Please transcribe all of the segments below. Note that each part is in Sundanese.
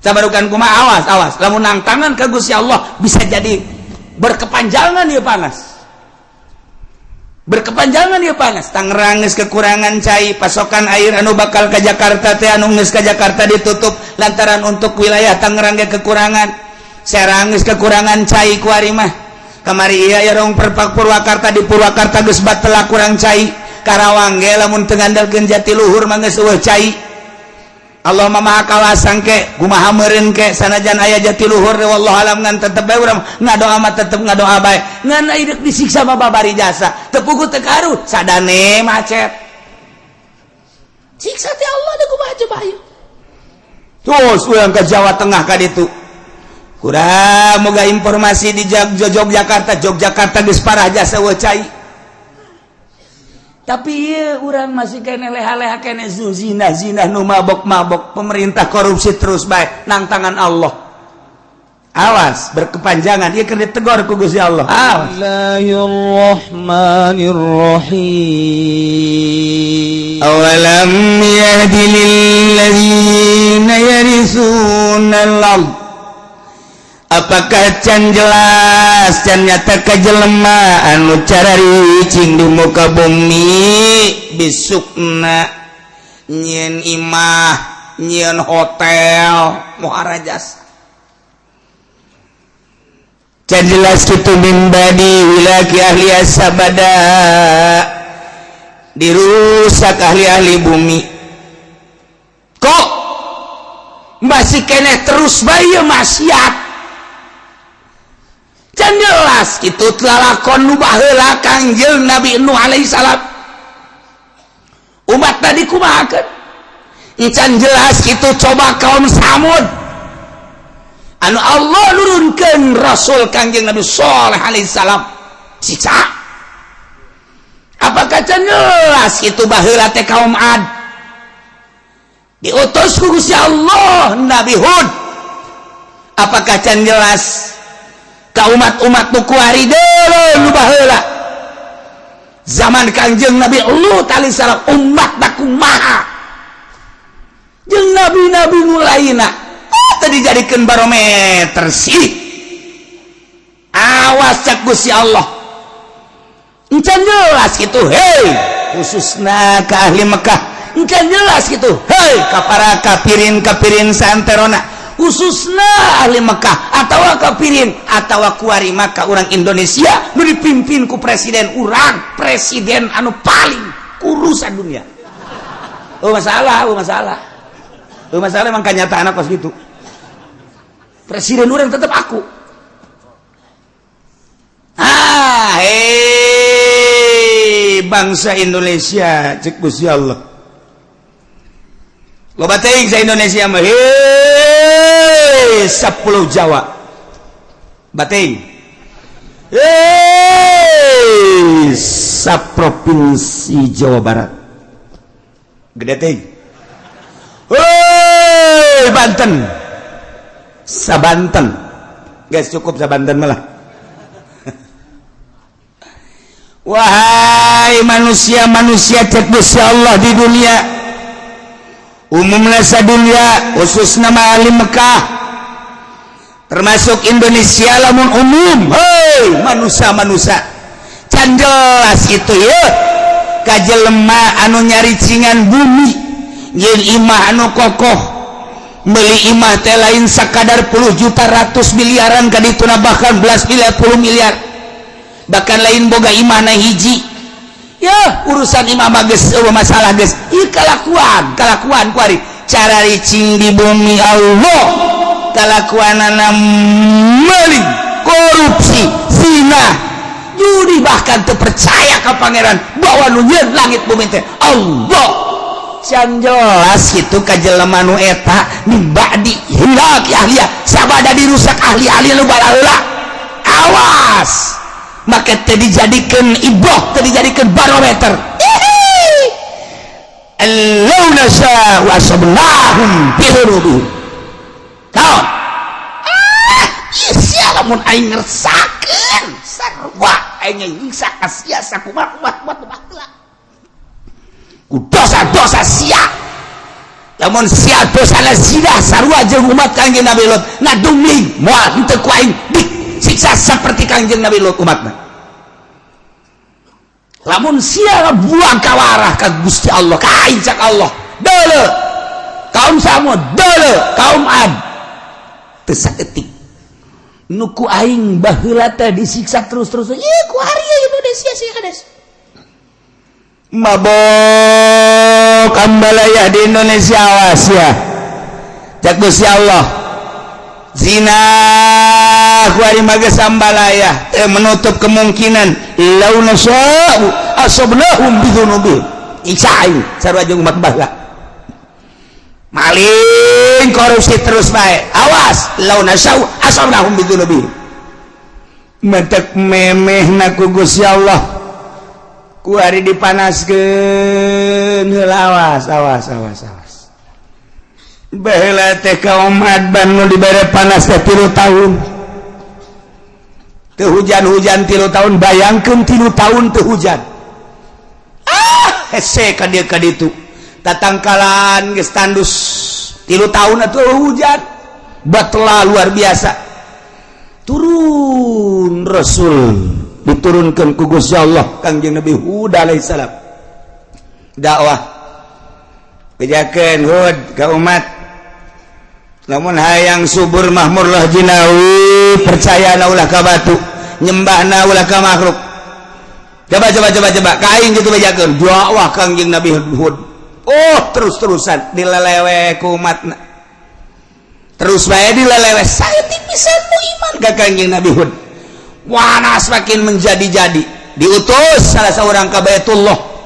Sabarukan kumaha, awas, awas lamun nangtangan ka Gusti Allah, bisa jadi berkepanjangan ya, panas berkepanjangan ya, panas. Tangerang geus kekurangan cai, pasokan air anu bakal ke Jakarta teh, anu geus ke Jakarta ditutup lantaran untuk wilayah Tangerang ge kekurangan. Serang geus kekurangan cai kuari mah. Kamari iya ya rong perpak Purwakarta, di Purwakarta geus batelah kurang cai. Karawang ge lamun teu ngandalkeun Jatiluhur mah geus euweuh cai. Allah Maha kawasang ke kumaha meureun ke, sanajan aya Jatiluhur, wallahu alam, ngan tetep bae urang ngadoa mah, tetep ngadoa bae, ngan deuk disiksa mah babari jasa teu puguh teu karuh sadane macet siksa teh Allah deuk kumaha coba ayo. Terus urang ke Jawa Tengah ka ditu, kurang moga informasi di Yogyakarta. Yogyakarta geus parah jasa euweuh cai, tapi iya, orang masih kene leha-leha kene zina zina, nu mabok-mabok, pemerintah korupsi terus bae nang tangan Allah. Awas berkepanjangan ieu keur ditegor ku Gusti Allah, awas. Bismillahirrahmanirrahim. أولم يهد للذين يرثون الأرض. Apakah can jelas, can nyata ka jelema anu cararicing di muka bumi, bisukna nyieun imah, nyieun hotel muhara jasa? Can jelas kitu? من بعد إهلاك أهلها sabada dirusak ahli-ahli bumi, kok masih keneh terus bae maksiat? Can jelas itu lalakon nu baheula Kangjeng Nabi Nuh alaihissalam, umat tadi kumahakeun? Can jelas itu coba kaum Samud anu Allah nurunkeun Rasul Kangjeng Nabi Shaleh alaihissalam, siksa. Apakah can jelas itu baheula teh kaum Ad diutus ku Gusti Allah Nabi Hud? Apakah can jelas ka umat-umat nu kuari deuleu nu baheula zaman Kangjeng Nabi Lut alaihissalam, umat kumaha jeung nabi-nabi nu lainna? Oh, tadi dijadikeun barometer sih. Awas, cak Gusti Allah, encan jelas gitu? Hei, khususna ke ahli Mekah, encan jelas gitu? Hei, ka para kafirin, kafirin santerona, khususna ahli Mekah atau kafirin atau kuari maka orang Indonesia nu dipimpin ku presiden urang, presiden anu paling kurusan dunia. Oh masalah, oh masalah, oh masalah. Emang kenyataan apa gitu, presiden orang tetap aku. Ah, hei bangsa Indonesia, cek Gusti Allah, loba teuing sa Indonesia mah. Hei, 10 Jawa bating, hei, sa provinsi Jawa Barat gede teuing, hei, Banten, sa Banten guys, cukup sa Banten malah. Wahai manusia-manusia, cek Gusti Allah, di dunia umumnya, dunia khusus nama ahli Mekah termasuk Indonesia lamun umum. Hei manusia-manusia, can jelas itu ya ka jelema anu nyaricingan bumi, nyieun imah anu kokoh, beli imah teh lain sakadar puluh juta, ratus miliaran kadituna, bahkan belas miliar, puluh miliar. Bahkan lain boga imah na hiji ya, urusan imah mah geus euweuh masalah geus. Ieu kalakuan kalakuan kuari cara ricing di bumi Allah, kalakuanana meling, korupsi, zina, judi, bahkan terpercaya ke Pangeran bahwa nu nyieun langit bumi teh Allah. Can jelas itu ka jelema nu eta? من بعد إهلاك أهلها sabada dirusak ahli-ahli nu baheula. Awas, maka teu dijadikan ibroh, teu dijadikan barometer. أن لو نشاء أصبناهم بذنوبهم. Naon? Ah, sia, lamun aing ngersakeun sarua aing nyiksa ka sia sakumaha kumaha kumaha. Ku dosa-dosa sia. Lamun sia dosana zina sarua jeung umat Kangjeng Nabi Lut, ngadumling moal henteu ku aing disiksa seperti Kangjeng Nabi Lut umatna. Lamun sia buang kawarah ka Gusti Allah, ka aing, cak Allah, deuleu kaum Samud, deuleu kaum Ad, teu saeutik nu ku aing baheula teh disiksa terus-terus. Ieu ku ari Indonesia sih kades mabok ambalaya di Indonesia, awas ya, cak Gusti Allah. Zina ku ari mah geus ambalaya, teu menutup kemungkinan. Lau nasya'u asabnahum bidzunubihim, siksa aing sarua jeung umat baheula. Maling, korupsi terus bae, awas, lau nasya'u asabnahum bidzunubihim. Mentek memeh na ku Gusti Allah ku ari dipanaskeun heula. Awas, awas, awas, awas. Baheula teh kaum Ad nu dibere panas teh 3 tahun teu hujan-hujan. 3 tahun, bayangkeun, 3 tahun teu hujan. Ah, hese ka dieu ka ditu, tatangkalan geus tandus. 3 tahun atuh hujan batla luar biasa. Turun Rasul, diturunkan ku Gusti Allah Kangjeng Nabi Hud alaihissalam, dakwah, bejakeun Hud ka umat, lamun hayang subur makmur lah jinawi, percaya na ulah ka batu, nyembahna ulah ka makhluk. Coba, coba, coba, coba ka aing gitu, bejakeun dakwah Kangjeng Nabi Hud. Oh, terus-terusan dilelewe ku umatna, terus bae dilelewe, saeutik pisan nu iman ka Kangjeng Nabi Hud. Panas makin menjadi-jadi, diutus salah seorang ke Baitullah.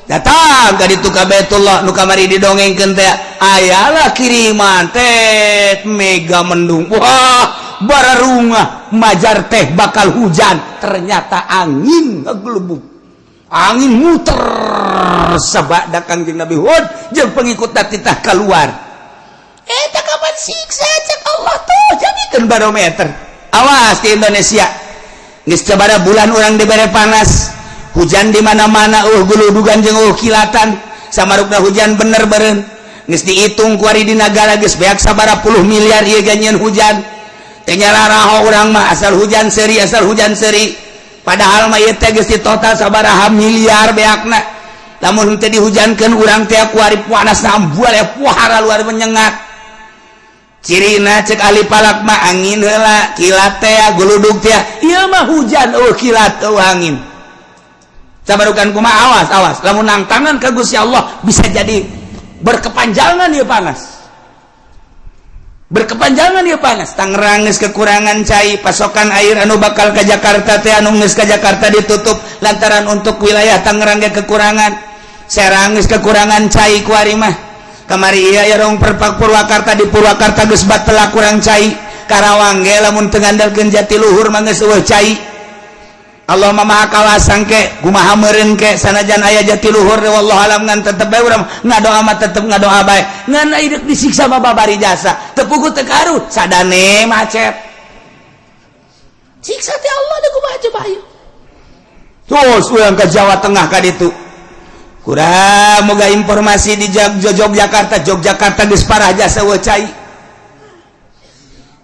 Datang ka ditu ka Baitullah nu kamari didongengkeun teh, ayalah kiriman teh mega mendung. Wah, bararungah majar teh bakal hujan, ternyata angin ngagelebug, angin muter sabada Kangjeng Nabi Hud jeung pengikut titah keluar. Eta kapan siksa cek Allah tuh, jadikeun barometer. Awas di Indonesia, geus sabaraha bulan urang dibere panas, hujan di mana-mana, guludugan jeung kilatan. Samarukna hujan bener beren geus dihitung kuari di nagara geus beak sabaraha puluh miliar ieu ganyeun hujan teh. Nyararaho urang mah, asal hujan seri, asal hujan seri. Padahal mah ieu teh geus di total sabaraha miliar beakna. Lamun teh dihujankeun urang teh kuari panas ambual ya, puhara luar menyengat. Cirina cek ahli falak mah angin heula, kilat teh, guludug teh. Ieu mah hujan, oh kilat, oh angin. Sabarukan kumaha? Awas, awas, lamun nangtangan ka Gusti Allah bisa jadi berkepanjangan ieu panas, berkepanjangan ieu panas. Tangerang geus kekurangan cai, pasokan air anu bakal ke Jakarta teh, anu geus ka Jakarta ditutup lantaran untuk wilayah Tangerang ge kekurangan. Serang geus kekurangan cai kuari mah. Kamari iya ya rong perpak Purwakarta, di Purwakarta geus batela kurang cai. Karawang ge lamun teu ngandalkeun Jatiluhur mah geus euweuh cai. Allah Maha kawasang ke kumaha meureun ke, sanajan aya Jatiluhur, wallahu alam, ngan tetep bae urang ngadoa mah, tetep ngadoa bae. Ngan ieu disiksa mah babari jasa teu puguh teu karuh, sadane macet, siksa teh Allah da kumaha coba ayo. Terus urang ke Jawa Tengah ka ditu kurang moga informasi di Yogyakarta. Yogyakarta geus parah jasa euweuh cai,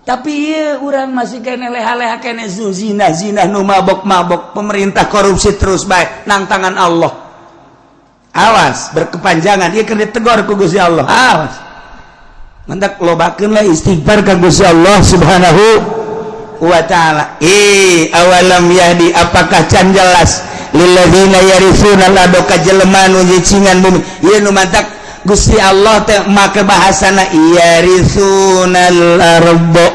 tapi iya urang masih kene leha-leha kene zina zina, nu mabok mabok, pemerintah korupsi terus bae nang tangan Allah. Awas berkepanjangan ieu keur ditegor ku Gusti Allah. Awas, mantak lobakeun lah istighfar ka Gusti Allah Subhanahu wa Ta'ala. Eh, awalam yahdi, apakah can jelas, lilladzina yaritsuna al ka jelema nu nyicingan bumi? Ieu nu mantak Gusti Allah teh make bahasana yarisunal ardo,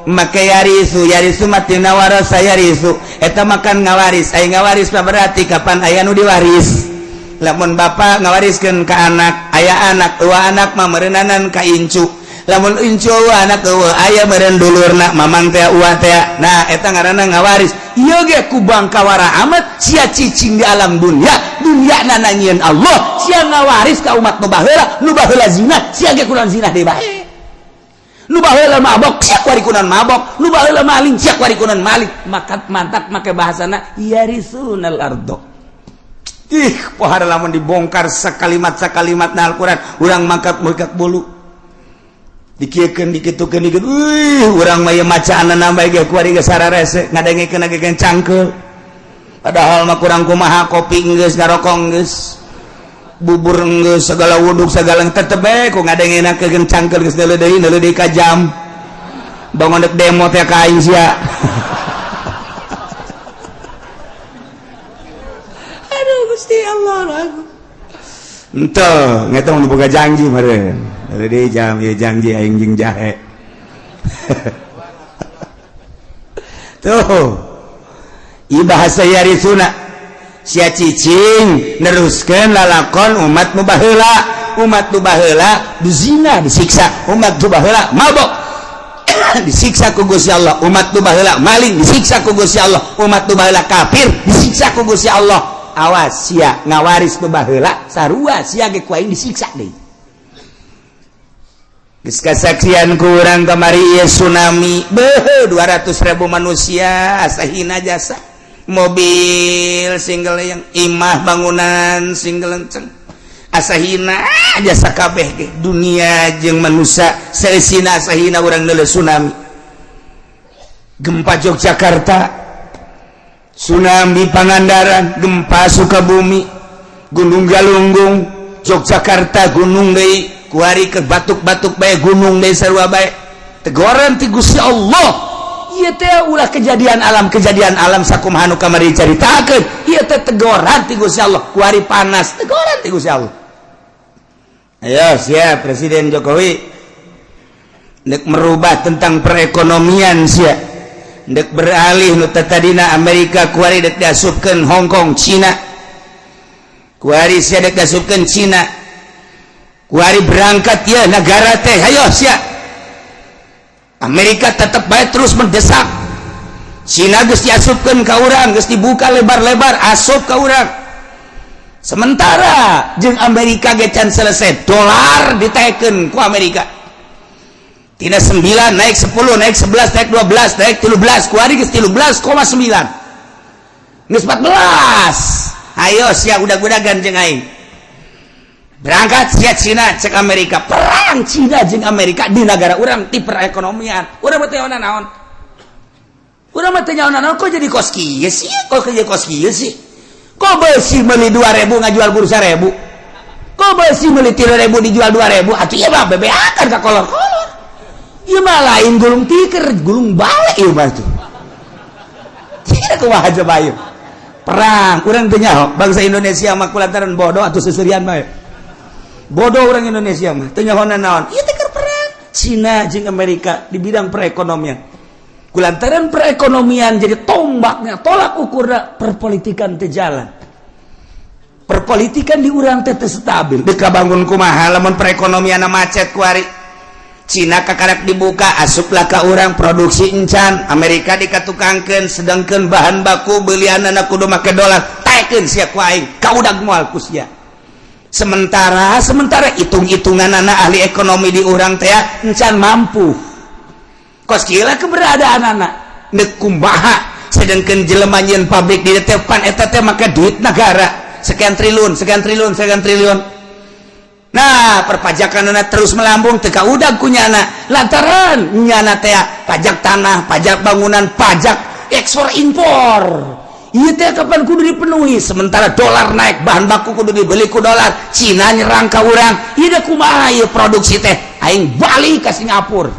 make yarisu. Yarisu matina warasa yarisu, eta makan ngawaris. Aya ngawaris mah berarti kapan aya nu diwaris. Lamun bapak ngawariskeun ka anak, aya anak eueuh, anak mah meureunnanan ka incu. Lamun incu eueuh, anak eueuh, aya meureun dulurna, mamang teh, uwa teh. Nah, eta ngaranna ngawaris. Ieu ge ku bangkawara amat sia cicing di alam dunia, dunia nananyieun Allah. Sia ngawaris ka umat nu baheula. Nu baheula zina, sia ge kunaon zina deui bae. Nu baheula mabok, sia kuari kunaon mabok. Nu baheula maling, sia kuari kunaon maling. Maka mantak make bahasana yarisunal ardo. Ih, pohara lamun dibongkar sakalimat sakalimat na Al-Qur'an, urang mangkat mangkat bolu. Dikieukeun, dikitukeun, dikit. Wih, urang mah ieu macaanna nambah ge kuari geus sararese, ngadengekeun ge cangkeul. Padahal mah kurang kumaha, kopi geus, ngarokok geus, bubur geus, segala wuduk segala, tetep bae ku ngadengenakeun cangkeul, geus neuleuh deui, neuleuh deui ka jam. Bangun dek demo teh ka aing sia. Aduh, Gusti Allah. Ente, ngeta mun boga janji meureun. Deui jam ieu janji aing jeung jahe. Tuh. Ieu bahasa yarisuna. Sia cicing neruskeun lalakon umat nu baheula. Umat nu baheula dizina disiksa, umat nu baheula mabok disiksa ku Gusti Allah, umat nu baheula maling disiksa ku Gusti Allah, umat nu baheula kafir disiksa ku Gusti Allah. Awas sia ngawaris nu baheula, sarua sia ge ku aing disiksa deui. Geus kasaksian ku urang kamari ieu tsunami, beuh, 200.000 manusia asa hina jasa. Mobil single yang imah bangunan single lenceng asa hina jasa kabeh ge dunia jeung manusia seusina asa hina urang neuleuh tsunami. Gempa Yogyakarta, tsunami Pangandaran, gempa Sukabumi, Gunung Galunggung, Yogyakarta gunung deui, kuari ke batuk-batuk bae gunung deui, sarua bae tegoran ti Gusti Allah. Ieu teh ulah kejadian alam, kejadian alam sakumaha nu kamari caritakeun, ieu teh tegoran ti Gusti Allah. Kuari panas, tegoran ti Gusti Allah. Ayo siap Presiden Jokowi nek merubah tentang perekonomian, sia dek beralih nu tadina Amerika, kuari dek diasupkeun Hong Kong, Cina. Kuari sia dek diasupkeun Cina. Kuari berangkat ya negara teh, ayo sia. Amerika tetap baik terus mendesak. Cina geus diasupkeun ka urang, geus dibuka lebar-lebar asup ka urang. Sementara jeung Amerika ge can selesai, dolar ditekeun ku Amerika. Tina 9 naik 10, naik 11, naik 12, naik 13, kuari geus 13,9. Geus 14. Ayo sia udag-udagan jeung aing. Berangkat sia Cina cek Amerika, perang Cina jeung Amerika di negara urang ti perekonomian. Urang mah teu naon. Urang mah teu naon, kok jadi kos kieu sih? Kok jadi kos kieu sih? Kok besi meuli 2000 ngajual bursa 1000? Kok besi meuli 3000 dijual 2000? Atuh ieu mah bebeakan ka kolor-kolor. Ieu mah lain gulung tikar, gulung balik ieu mah tuh. Tidak kumaha coba ieu. Perang, urang teu nyaho, bangsa Indonesia mah kulantaran bodoh atau seserian bae. Bodoh orang Indonesia mah, teu nyaho naon. Ieu teh keur perang Cina jeung Amerika di bidang perekonomian. Kulantaran perekonomian jadi tombaknya, tolak ukurna perpolitikan teu jalan. Perpolitikan di urang teh teu stabil. Dek bangun kumaha lamun perekonomian macet kuari. Cina kakarek dibuka, asuplah ka urang, produksi encan. Amerika dikatukangkeun, sedangkan bahan baku belianana kudu make dolar, taekeun sia ku aing, kaudag moal ku sia. Sementara sementara hitung-hitungan anak ahli ekonomi di urang teh encan mampu. Kos kieu keberadaan anak nek kumaha, sedangkan jelema nyieun pabrik di depan eta teh make duit negara sekian triliun, sekian triliun, sekian triliun. Nah, perpajakan anak terus melambung, teka udah kunyana lantaran nyana teh pajak tanah, pajak bangunan, pajak ekspor impor. Ieu teh kapan kudu dipenuhi? Sementara dolar naik, bahan baku kudu dibeli ku dolar. Cina nyerang ka urang. Ieu kumaha ieu produksi teh? Aing balik ke Singapura.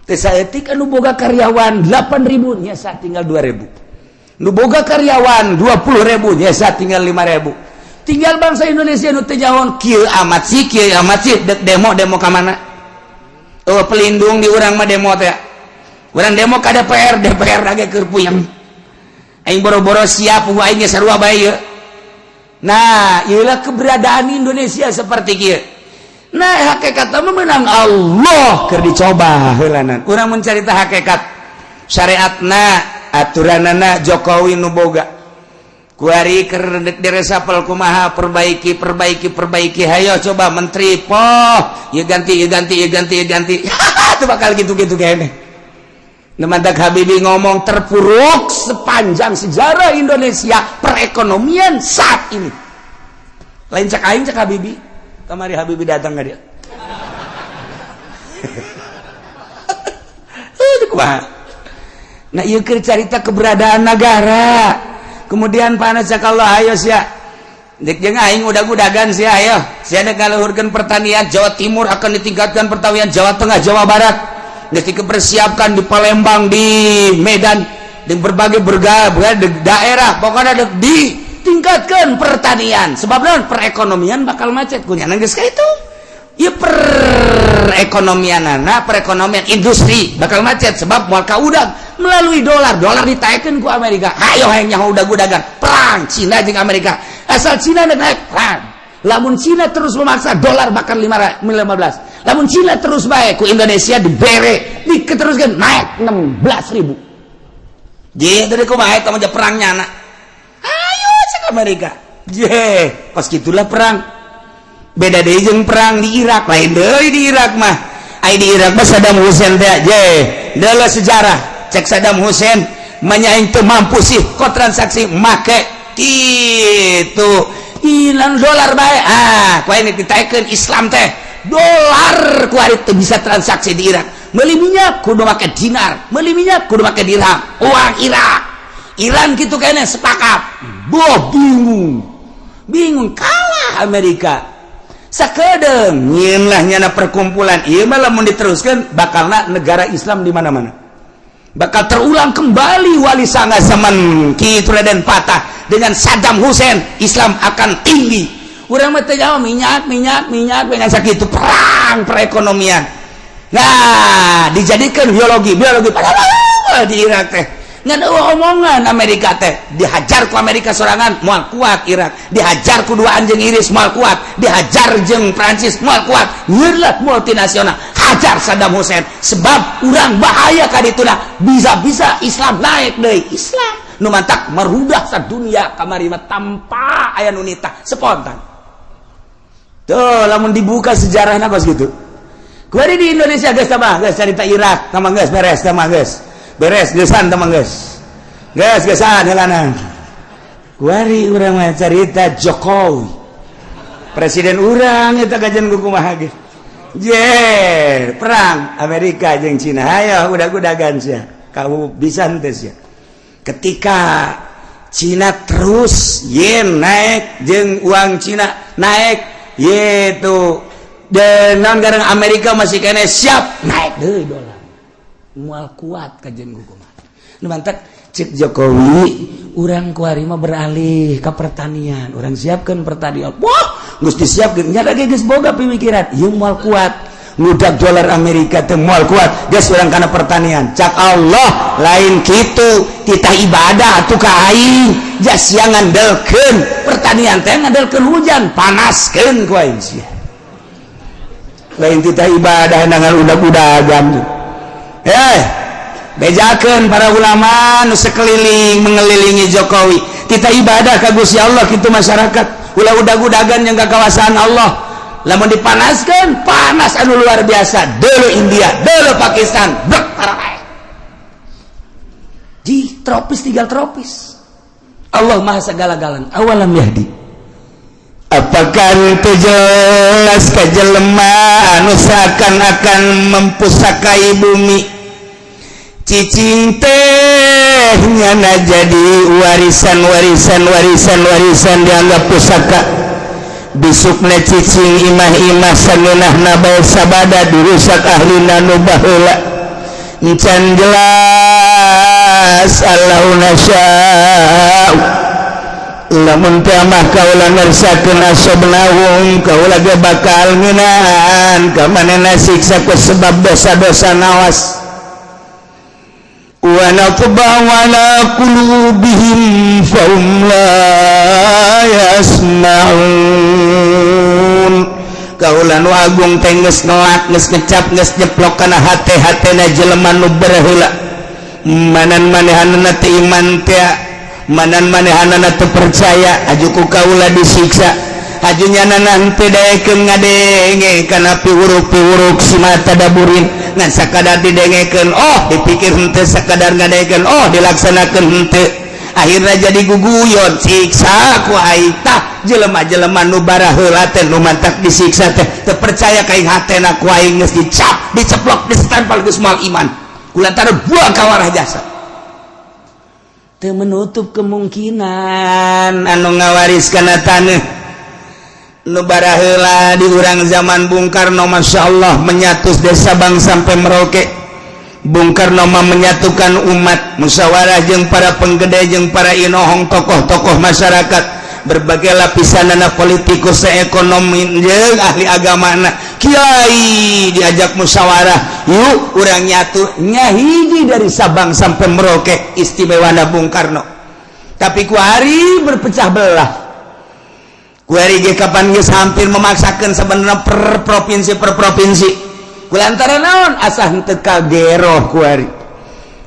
Teh saeutik anu boga karyawan 8000 nya tinggal 2000. Nu boga karyawan 20.000 nya tinggal 5000. Tinggal bangsa Indonesia nu teu nyaho, kieu amat sih, kieu amat sih, dek demo, demo ka mana? Oh, pelindung di urang mah demo teh. Urang demo ka DPR, DPR lagi keur puyeng. Aing boro-boro siap, aing ge sarua bae ieu. Nah, ieulah keberadaan Indonesia seperti kieu. Nah, hakikat mah menang Allah keur dicoba heulanan. Urang mencarita hakikat syariatna, aturanana Jokowi nu boga. Kuari keur diresapel kumaha, perbaiki, perbaiki, perbaiki, hayo coba menteri poh, ya ganti, ya ganti, ya ganti, ya ganti. Itu bakal gitu-gitu kayaknya. Mantak Habibie ngomong terpuruk sepanjang sejarah Indonesia perekonomian saat ini. Lain cak aing, cak Habibie. Kamari Habibie datang ka dia. Kumaha? Nah, ieu keur carita keberadaan negara. Kemudian panas, cak Allah, ayo sia. Dek jeung aing udag-udagan sia, ayo. Sia dek ngaluhurkeun pertanian. Jawa Timur akan ditingkatkan pertanian, Jawa Tengah, Jawa Barat. Geus dipersiapkan di Palembang, di Medan, di berbagai berbagai daerah, pokoknya dek ditingkatkan pertanian. Sebab naon? Perekonomian bakal macet kunya geus ka itu. Ya, perekonomian anak, perekonomian industri bakal macet sebab moal udah melalui dolar. Dolar ditaikkan ku Amerika. Ayo hayang nyaho udag-udagan perang Cina jeung Amerika. Asal Cina naik, perang. Lamun Cina terus memaksa, dolar bahkan 15. Lamun Cina terus baik, ku Indonesia dibere, diketeruskan, naik 16 ribu. Je dari kumaha eta mah perangnya anak. Ayo cek Amerika. Je pas gitulah perang. Beda deui jeung perang di Irak, lain deui di Irak mah. Ai di Irak mah Saddam Hussein teh, je deuleu sejarah. Cek Saddam Hussein mah, teu mampu sih kok transaksi make itu hilang dolar bae. Ah, ku ini ditaikeun Islam teh dolar, ku ari teu bisa transaksi di Irak. Meuli minyak kudu make dinar, meuli minyak kudu make dirham, uang Irak. Iran gitu kayaknya sepakat. Boh, bingung bingung, kalah Amerika sakedeng. Nyieun lah nyana perkumpulan. Ieu mah lamun diteruskan bakalna negara Islam di mana-mana, bakal terulang kembali Wali Sanga zaman Ki Raden Patah dengan Saddam Hussein. Islam akan tinggi. Urang mah teu jauh, minyak, minyak, minyak dengan sakitu perang perekonomian. Nah, dijadikan biologi, biologi. Padahal di Irak teh ngan omongan Amerika teh, dihajar ku Amerika sorangan moal kuat Irak, dihajar ku dua anjing Inggris moal kuat, dihajar jeung Prancis moal kuat. Nyerlah multinasional, hajar Saddam Hussein sebab urang bahaya kadituna, bisa-bisa Islam naik deui. Islam nu mantak merudah sadunia kamari mah tanpa aya nu nitah, spontan tuh. Lamun dibuka sejarahna kos gitu. Kuari di Indonesia geus tambah geus carita Irak tambah geus beres, tambah geus beres, geusan tambah geus geus geusan heulana. Kuari urang mah carita Jokowi, presiden urang eta kajian kumaha ge. Je perang Amerika jeung Cina, ayo udag-udagan sia, kamu bisa henteu sia? Ketika Cina terus yen naik jeung uang Cina naik yaitu dan garang Amerika masih kene siap naik deui dolar, moal kuat kajian kumaha. Nu mantak cek Jokowi, urang kuari mah beralih ke pertanian, urang siapkan pertanian. Wah, geus disiapkeun nya lagi, geus boga pemikiran ieu moal kuat ngudag dolar Amerika teh, moal kuat, geus urang kana pertanian. Cak Allah, lain kitu, titah ibadah atuh ka aing. Jas sia ngandelkeun pertanian teh ngandelkeun hujan, panaskeun ku aing sia. Lain titah ibadah nangan udag-udagan. Eh, bejakeun para ulama nu sekeliling mengelilingi Jokowi, titah ibadah ka Gusti Allah kitu. Masyarakat ulah udag-udagan yang kekawasan Allah. Lamun dipanaskan, panas anu luar biasa. Dulu India, dulu Pakistan, blek tarae di tropis, tinggal tropis. Allah Maha segala-galana. Awalam yahdi, apakah itu jelas ka jelema anu seakan-akan mempusakai bumi? Cicing teh nyana jadi warisan, warisan, warisan, warisan, dianggap pusaka. Besukna cicing imah-imah sangeunahna bae sabada dirusak ahlina nu baheula. Encan jelas allau nasya'u, lamun teh mah kaula ngersakeun, asobnahum, kaula ge bakal ngeunaan ka manehna siksa ku sebab dosa-dosa. Nawas, wa natba'u ala qulubihim fahum la yasma'un. Kaula nu agung teh geus ngelak, geus ngecap, geus nyeplok kana hate-hatena jelema nu baheula. Manan manehanana teh iman teh, manan manehanana teu percaya, aju ku kaula disiksa. Hajunya nanti daekeun ngadenge kana piwuruk-piwuruk si mata daburin, ngan sakadar didengekeun, oh, dipikir henteu, sakadar ngadengekeun, oh, dilaksanakeun henteu, akhirnya jadi guguyon, siksa ku aing. Tah, jelema-jelema nu baraheula teh nu mantak disiksa teh teu percaya ka aing, hatena ku aing geus dicap, diceplok, disetampal, geus moal iman kulantaran buang kawarah jasa. Teu menutup kemungkinan anu ngawaris kana taneuh nu baraheula di urang zaman Bung Karno, Masya Allah, menyatus desa Sabang sampai Merauke. Bung Karno mah menyatukan umat, musyawarah jeung para penggede, jeung para inohong, tokoh-tokoh masyarakat berbagai lapisan, anak politikus, ekonomi, jeung ahli agama, anak kiai diajak musyawarah, yuk urang nyatu nyahiji dari Sabang sampai Merauke. Istimewa Bung Karno, tapi kuari berpecah belah. Kuari ge kapan geus hampir memaksakan sebenarnya per provinsi, per provinsi, kulantaran naon? Asa henteu kageroh kuari.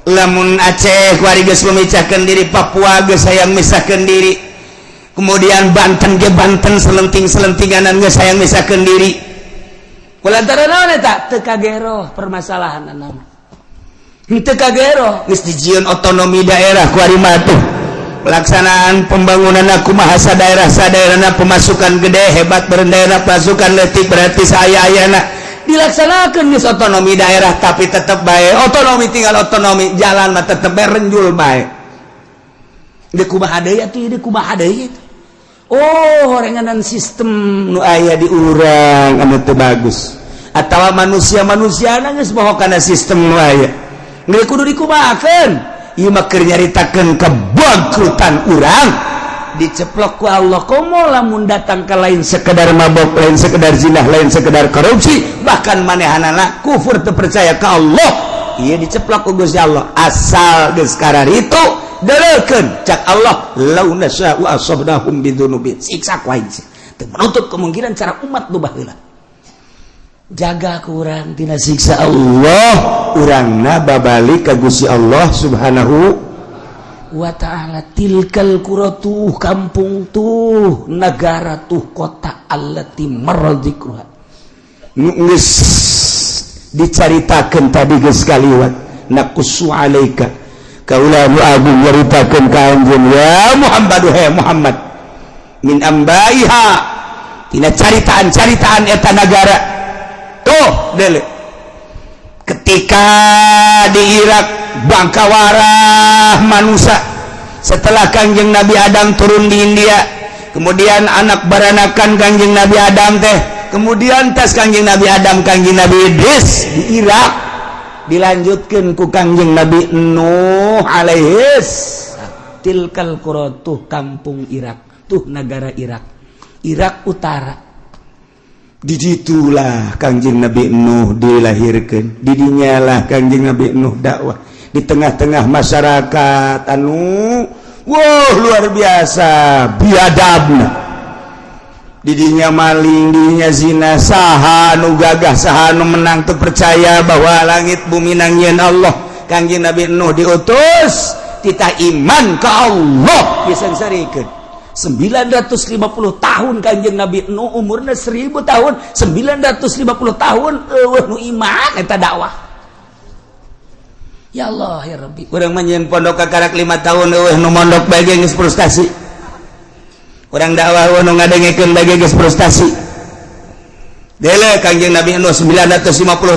Lamun Aceh kuari geus memecahkan diri, Papua geus hayang misahkeun diri, kemudian Banten ge, Banten selenting-selentinganan geus hayang misahkeun diri. Kulantaran naon eta? Teu kageroh permasalahan nama, henteu kageroh. Geus dijieun otonomi daerah kuari mah tuh, pelaksanaan pembangunan aku bahasa daerah sadaerahna, pemasukan gede hebat daerah, pasukan letik berarti saya ayana dilaksanakan. Geus otonomi daerah, tapi tetap baik otonomi tinggal otonomi, jalan mah tetep bae renjul bae. Di kumaha deui atuh? Di kumaha deui? Oh, horenganan sistem nu aya di urang anu teu bagus atawa manusia-manusia geus bohong kana sistem nu aya. Geus kudu dikumahakeun? Ieu mah keur nyaritakeun kebangkrutan urang diceplok ku Allah. Komo lamun datang ke lain sekedar mabok, lain sekedar zina, lain sekedar korupsi, bahkan manehanana kufur, teu percaya ka Allah, ieu diceplok ku Gusti Allah. Asal geus itu delekeun, cak Allah, lau nasya'u asabnahum bidzunubihim, siksa ku aing. Teu menutup kemungkinan cara umat nu baheula jaga kurang tina siksa Allah, urangna babalik ka Gusti Allah Subhanahu wa ta'ala. Tilkal qura, tuh kampung, tuh negara, tuh kota, allati marra dzikruha, geus dicaritakeun tadi, geus kaliwat. Naqussu alaika, kaula nu agung nyaritakeun ka anjeun ya Muhammad, he Muhammad, min ambaiha, tina caritaan-caritaan eta nagara. Tuh dele, ketika di Irak bangkawarah manusia setelah Kangjeng Nabi Adam turun di India, kemudian anak baranakan Kangjeng Nabi Adam teh, kemudian tes Kangjeng Nabi Adam, Kangjeng Nabi Idris di Irak, dilanjutkan ku Kangjeng Nabi Nuh alaihis. Tilkal qura, tuh kampung Irak, tuh negara Irak, Irak Utara. Diditulah Kangjeng Nabi Nuh dilahirkan, didinyalah Kangjeng Nabi Nuh dakwah di tengah-tengah masyarakat anu wow, luar biasa biadabna. Didinya maling, didinya zina, saha anu gagah, saha anu menang, tuh percaya bahwa langit bumi nangieun Allah. Kangjeng Nabi Nuh diutus, titah iman ke Allah, disengsarikeun 950 tahun. Kanjeng Nabi Nuh umurnya 1000 tahun, 950 tahun euweuh nu iman eta dakwah. Ya Allah ya Rabbi, urang mah nyieun pondok kakarak 5 tahun, euweuh nu mondok bae geus frustasi. Urang dakwah, euweuh nu ngadengekeun bae geus frustasi. Dele Kanjeng Nabi Nuh 950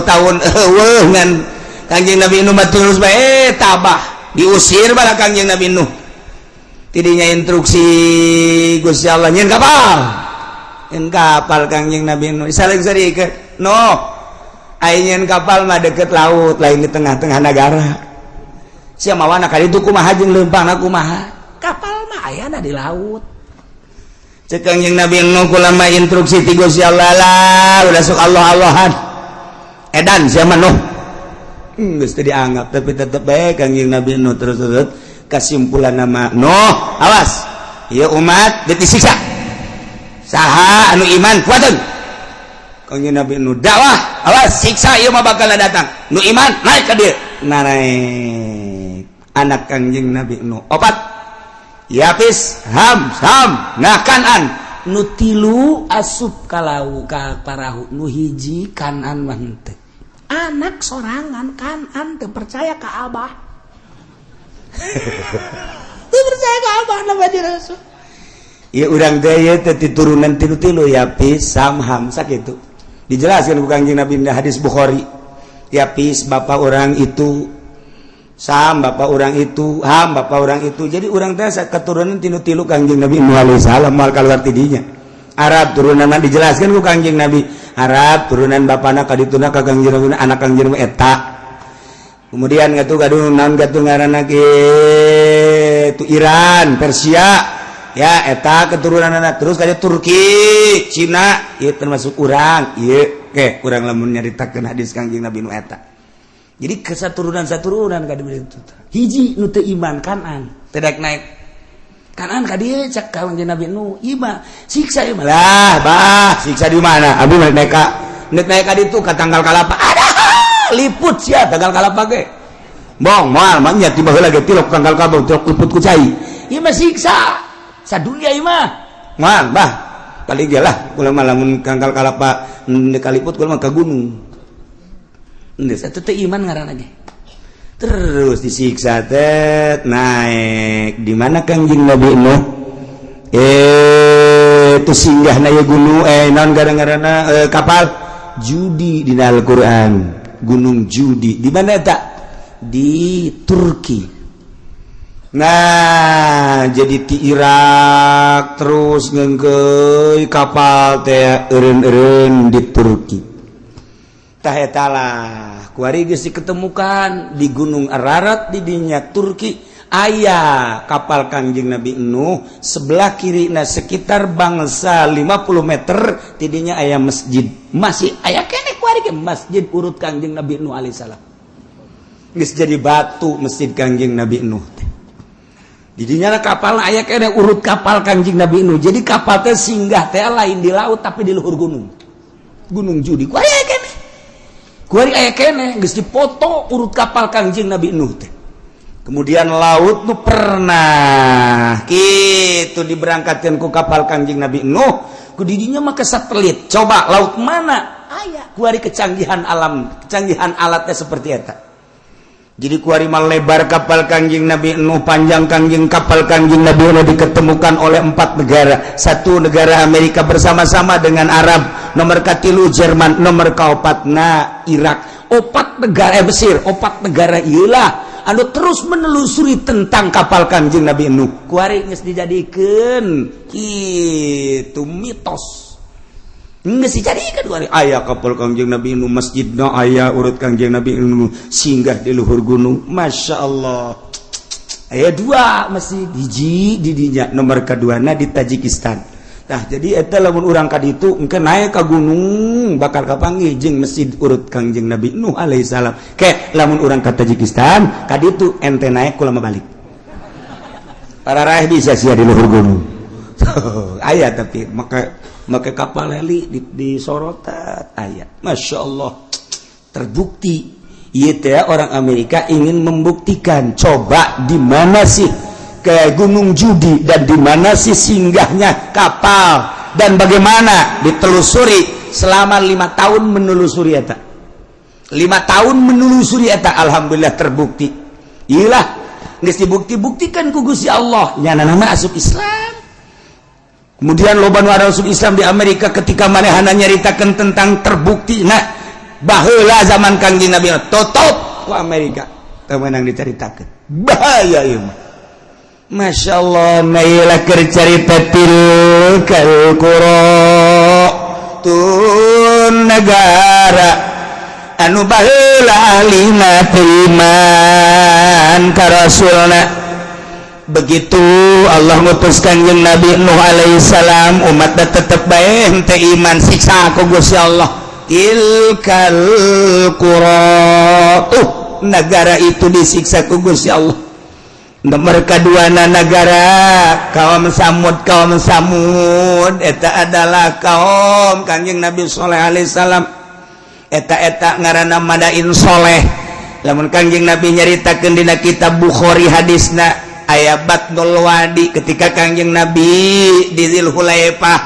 tahun euweuh, ngan Kanjeng Nabi Nuh mah terus bae tabah. Diusir bala Kanjeng Nabi Nuh. Tidinya instruksi Gusti Allah, nyieun kapal, nyieun kapal. Kangjeng Nabi Nuh saling seri ke no, aing nyieun kapal mah deket laut, lain di tengah-tengah negara. Sia mawana kali itu kumaha jeung leumpangna kumaha? Kapal mah ayana di laut, cek Kangjeng Nabi Nuh. Kulama instruksi ti Gusti Allah lah, udah sok Allah Allahan, edan sia mah Nuh. Geus teu dianggap, tapi tetep bae Kangjeng Nabi Nuh terus terus. Kesimpulan nama Nuh, awas ya umat, disiksa, saha anu iman kuatun. Kangjeng Nabi Nuh dakwah, awas siksa ieu mah bakal datang, nu iman naik ka dieu. Nah, naik anak Kangjeng Nabi Nuh opat, Yapis, Ham, Sam, nah Kanan. Nu tilu asup kalau ka parahu, nu hiji Kanan mah henteu. Anak sorangan Kanan teu percaya ka Abah, teu percaya ka Abah nama di Rasul. Ya, urang teh ieu teh turunan tilu-tilu, Yapis, Sam, Ham, sakitu. Dijelaskan ku Kangjeng Nabi di hadis Bukhari. Yapis bapak orang itu, Sam bapak orang itu, Ham bapak orang itu. Jadi urang teh keturunan tilu-tilu Kangjeng Nabi Nuh alaihi salam, moal keluar tidinya. Arab turunan dijelaskan ku Kangjeng Nabi. Arab turunan bapana kadituna ka Kangjeng Nabi, anak Kangjeng Nabi eta. Kemudian ngatu gaduh naon gatuh ngaranna itu Iran, Persia, ya eta keturunan anak. Terus kayak Turki, Cina, ieu termasuk urang ieu. Ke urang lamun nyaritakeun hadis Kangjeng Nabi nu eta. Jadi kesaturunan saturunan ka itu. Hiji nu teu iman, Kanan, teu daek naik. Kanan ka dieu, cek Kangjeng Nabi nu, ieu mah siksa ieu mah lah. Bah, siksa di mana? Abi naik ka, naik naik ka ditu ka tangkal kalapa, ada liput sia tangkal kalapa ge. Bong moal mah nya, tiba heula ge tilok tangkal kalapa, tilok liput ku cai. Ieu mah siksa sadunia ieu mah. Moal, bah, kali ge lah kula mah. Lamun tangkal kalapa kaliput, kula mah ka gunung. Geus atuh, teu iman ngaranna ge. Terus disiksa teh naik di mana Kangjeng Nabi Nuh itu singgah na gunung, naon gara-garana, kapal Judi di Al-Qur'an, Gunung Judi. Di mana tak? Di Turki. Nah, jadi di Irak terus ngengkei kapal teh eureun-eureun di Turki. Tah, eta lah kuari geus diketemukan di Gunung Ararat di dinya Turki aya kapal Kangjeng Nabi Nuh. Sebelah kiri, nah, sekitar bangsa 50 meter tidinya aya masjid, masih aya keneh kuari ge masjid urut Kangjeng Nabi Nuh alaihissalam. Geus jadi batu masjid Kangjeng Nabi Nuh teh. Didinya kapal aya keneh urut kapal Kangjeng Nabi Nuh. Jadi kapal teh singgah teh lain di laut, tapi di luhur gunung, Gunung Judi. Kuari aya keneh, kuari aya keneh, geus dipoto urut kapal Kangjeng Nabi Nuh teh. Kemudian laut nu pernah gitu diberangkatkan ku kapal Kangjeng Nabi Nuh, ku didinya maka satelit coba laut mana aya. Kuari kecanggihan alam, kecanggihan alatnya seperti eta. Jadi kuari mah lebar kapal Kangjeng Nabi Nuh, panjang kangjeng kapal Kangjeng Nabi Nuh diketemukan oleh empat negara. Satu negara Amerika bersama-sama dengan Arab, nomor katilu Jerman, nomor kaopatna Irak. Opat negara, Mesir, opat negara iyalah anu terus menelusuri tentang kapal Kangjeng Nabi Nuh. Kuari geus dijadikeun kitu mitos. Geus dijadikeun kuari aya kapal Kangjeng Nabi Nuh, masjidna aya urut Kangjeng Nabi Nuh singgah di luhur gunung. Masya Allah. Aya dua masjid, hiji di dinya, nomor keduana di Tajikistan. Nah, jadi eta lamun urang ka ditu engke naik ka gunung bakal kapanggih jeung masjid urut Kangjeng Nabi Nuh alaihi salam. Ke lamun urang ka Tajikistan ka ditu, ente naik, kula mah balik. Para raih bisa sia di luhur gunung. Aya, tapi maka make kapal heli di sorotat aya. Masya Allah, terbukti. Ieu teh orang Amerika ingin membuktikan, coba di mana sih ke Gunung Judi dan di mana sih singgahnya kapal dan bagaimana ditelusuri selama 5 tahun menelusuri eta, 5 tahun menelusuri eta. Alhamdulillah terbukti. Iyalah, geus dibukti-buktikan ku Gusti Allah, nyana nama asup Islam. Kemudian loba nu asup Islam di Amerika ketika manehana nyaritakeun tentang terbukti. Nah, baheula zaman Kangjeng Nabi tutup ku Amerika, teu meunang dicaritakeun, bahaya ieu mah. Masya Allah. Nailah keur carita tilkal qura, tun negara anu baheula ahlina teu iman ka rasulna. Begitu Allah ngutus Kanjeng Nabi Nuh alaihissalam, umat tetep bae henteu iman, siksa ku Gusti Allah. Tilkal qura, tuh negara itu disiksa ku Gusti Allah. Nomor kedua negara kaum Samud. Kaum Samud eta adalah kaum Kanjeng Nabi Soleh alaihissalam. Eta-eta ngaranna Madain Soleh. Lamun Kanjeng Nabi nyaritakeun dina kitab Bukhari, hadisna aya Batnul Wadi, ketika Kanjeng Nabi di Dzulhulaifah.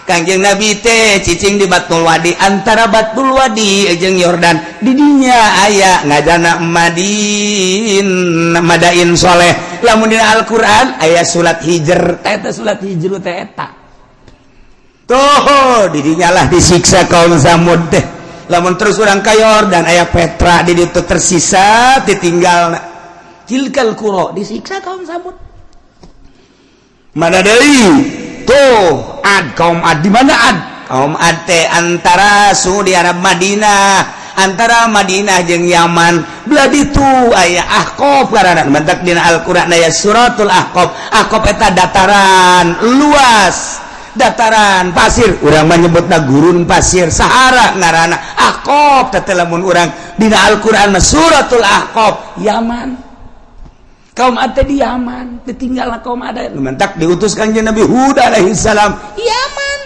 Kangjeng Nabi teh cicing di Batnul Wadi, antara Batnul Wadi jeung Yordan. Didinya aya ngajana Madin, Madain Soleh. Lamun dina Al-Qur'an aya surat Hijr, eta surat Hijr teh eta. Tuh, didinya lah disiksa kaum Samud teh. Lamun terus urang ka Yordan, aya Petra di ditu, tersisa ditinggal tilkal qura, disiksa kaum Samud. Mana deui? Tuh, Ad, kaum Ad. Di mana Ad? Kaum Ad teh antara Saudi Arab, Madinah, antara Madinah jeung Yaman belah ditu aya Ahqaf ngaranna. Mantak dina Al-Qur'an aya suratul Ahqaf. Ahqaf eta dataran luas, dataran pasir, urang menyebutna gurun pasir, Sahara ngaranna. Ahqaf teh lamun urang dina Al-Qur'an mah suratul Ahqaf, Yaman. Kaum Ad di Yaman ditinggal kaum Ad. Mantak diutus Kangjeng Nabi Hud alaihi salam Yaman.